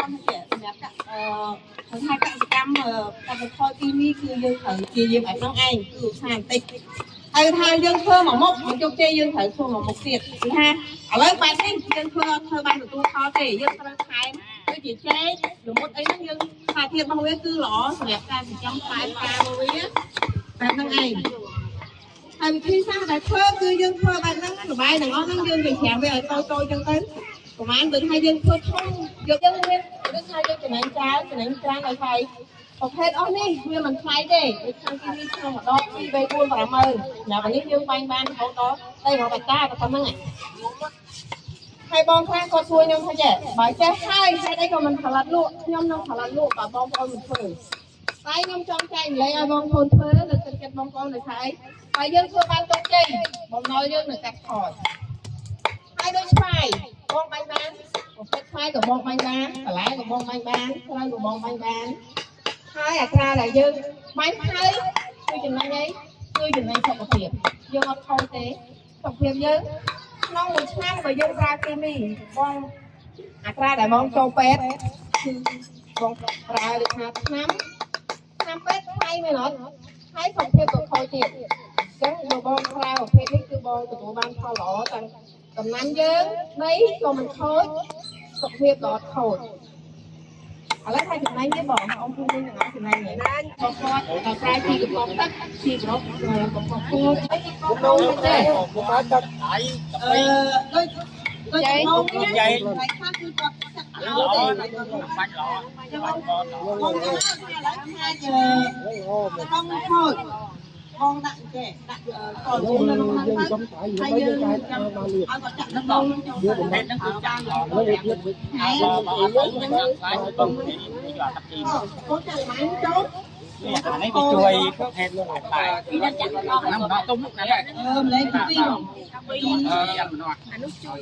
ខ្ញុំថាសម្រាប់អឺថាកសិកម្មកាត់បន្ថយគីមីគឺយើងត្រូវព្យាយាមឲ្យហ្នឹងឯងគឺឧស្សាហ៍បន្តិចហើយថាយើងធ្វើមកមុខមិនជោគជ័យយើងត្រូវធ្វើមកមុខទៀតគឺថាឥឡូវបែបនេះយើងធ្វើអត់ធ្វើបានទទួលផលទេយើងត្រូវថែមដូចជាចេកល្មុតអីហ្នឹងយើងសារធាតុរបស់វាគឺល្អសម្រាប់ការចិញ្ចឹមផ្លែផ្ការបស់វាបែបហ្នឹងឯងហើយវិធីសាស្ត្រដែលធ្វើគឺយើងធ្វើបែបហ្នឹងលបាយទាំងអស់ហ្នឹងយើងទៅច្រាំវាឲ្យតូចតូចចឹងទៅប្រហែលដូចថាយើងធ្វើធំយកយើងមានដូចថាយើងចំណេញច្រើនចំណេញច្រើនឲ្យហើយប្រភេទអស់នេះវាមិនថ្លៃទេដូចខាងទីនេះក្នុងម្ដង2 3 4 5ម៉ឺនសម្រាប់អានេះយើងបាញ់បានរហូតដល់ទៅរាប់បាច់តាតែប៉ុណ្្នឹងហើយបងខ្លះគាត់សួរខ្ញុំថាចេះបើចេះហើយហេតុអីក៏មិនផលិតលក់ខ្ញុំនឹងផលិតលក់បើបងប្អូនមិនធ្វើតែខ្ញុំចង់ចែកម្លែកឲ្យបងប្អូនធ្វើលើកទឹកចិត្តបងប្អូនដោយថាអីបើយើងធ្វើបានជោគជ័យបំណុលយើងនឹងកាត់ថយហើយដូចស្វាយបងបាញ់បានប្រភេទស្វាយក៏បងបាញ់បានបន្លែក៏បងបាញ់បានស្រូវក៏បងបាញ់បានហើយអត្រាដែលយើងបាញ់ហើយគឺចំណេញអីគឺចំណេញសុខភាពយើងអត់ខូចទេសុខភាពយើងក្នុងមួយឆ្នាំបើយើងប្រើគីមីបងអត្រាដែលបងចូលពេទ្យគឺបងប្រើដូចថាឆ្នាំឆ្នាំពេទ្យថ្លៃមែនអត់ហើយសុខភាពក៏ខូចទៀតអញ្ចឹងបើបងប្រើប្រភេទនេះគឺបងទទួលបានផលល្អទាំងកំណាំយើងដីក៏មិនខូចសុខភាពក៏អត់ខូចឥឡូវថាចំណេញទេបងអង្គភូមិទាំងអស់ចំណេញទេបងគាត់ប្រើជីកំប៉ុងទឹកជីក្របកំប៉ុងគោអីក៏ដូរទេ មកទឹក ដៃ អឺដូចដូចបងនេះតែខ្លះគឺគាត់ចាក់ ល្អ ឲ្យទេ បាច់ល្អបាច់បង បងឥឡូវថាជបងខូចបងដាក់ចេះដាក់កលជុំនៅក្នុងហ្នឹងហើយយើងចាំឲ្យគាត់ចាក់ដល់បងចូលទៅ ហេតុហ្នឹងគឺចាងល្អ លើទៀត ហើយ បើអត់ទៅហ្នឹងខ្លាចបងនេះគឺអាទឹកជី កូនចាក់ម៉ាញ់ចូល នេះអានេះវាជួយប្រភេទតែហ្នឹងមិនដល់ទុំហ្នឹង អឺម្លេះទី2ហ្មង អឺយ៉ាងមិនដល់អានោះជួយ